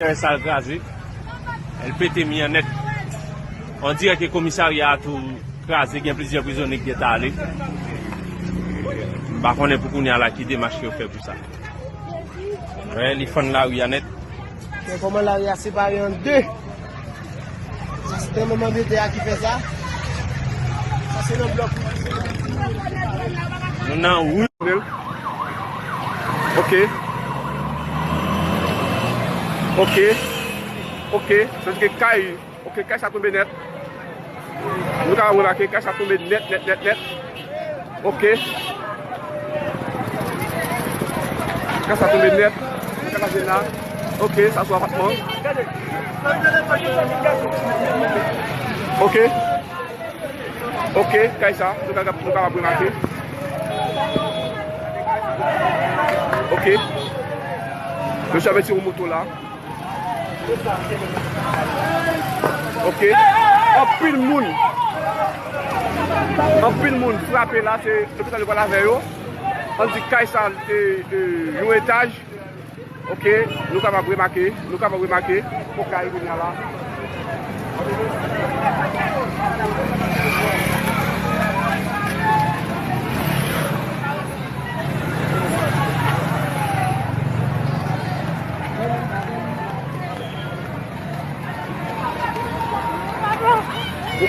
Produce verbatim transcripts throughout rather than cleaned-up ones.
Kay sa l kraze. L pete mi an nèt. On dirè ke komisarya a tou kraze, gen plizyè prizonye ki gentan ale. M pa konnen pou kounye a la ki demach yo fè pou sa. Wè, li fann lari a nèt. Men kòman lari a separe an de? Sa se te manman de tè a ki fè sa. Sa se nan blòk. Nou nan wout. Ok. Ok. Ok. Sa vle di ke kay, ok, kay sa tonbe nèt. Nou ka remake, kay sa tonbe nèt, nèt, nèt, nèt. Ok. Kay sa tonbe nèt. Kay sa tonbe la. Ok, sa sou apatman. Ok. Ok, kay sa, nou ka, nou kapab remake. Ok. Mesye ap retire yon moto la. Ok. Anpil moun. Anpil moun frape la, se lopital yo pral avè yo. Ann di kay sa te, e, yon etaj. Ok, nou kapab remake, nou kapab remake. Pou kay kounye a la.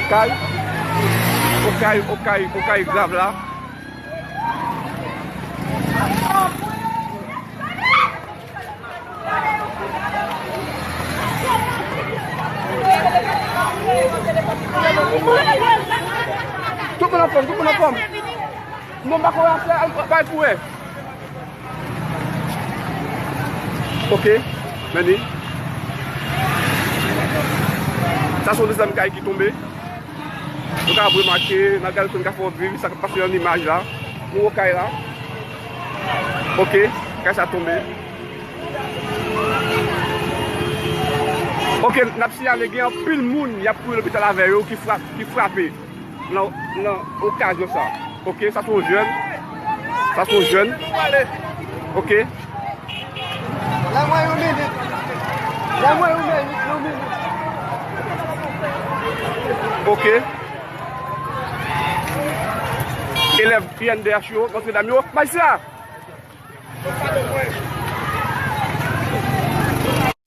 Okay, okay, okay, okay, grav la. Tout moun anfòm, tout moun anfòm. Non, m pa kwè afè, al bay pou wè. Ok, men li. Sa se yon dezyèm kay ki tonbe. Nou ka remake, nan gade sou n ka fè w viv sa k ap pase nan imaj la. Pou wè kay la. Ok, kay sa tonbe. Ok, n ap siyale gen anpil moun y ap kouri lopital avè yo ki frap, ki frape nan, nan okazyon sa. Ok, sa se yon jèn. Sa se yon jèn. Ok. Lè mwen yon minit. Lè mwen yon minit, yon minit. Ok. Elèv I N D H yo, mansye dam yo. Majistra!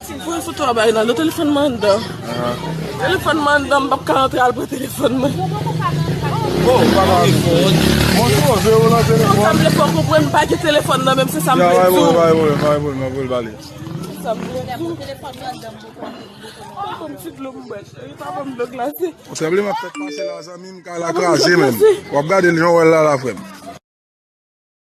Ti voye foto a bay la, nan telefòn mwen anndan. Telefòn mwen anndan, m p ap ka antre al pran telefòn mwen. Oh, papa. Mwen twò vle w nan telefòn. Sa m vle fè w konprann, m pa gen telefòn nan menm, se sa m vle di w. Bay mwen, bay mwen, bay mwen, bay mwen, bay mwen. Se sa m vle di w. Pa ban m ti dlo m bwè, cheri, pa ban m dlo glase. Yon tranblemanntè pase la, zanmi m, kay la kraze menm. W ap gade l jan w wè l la, la, frè m.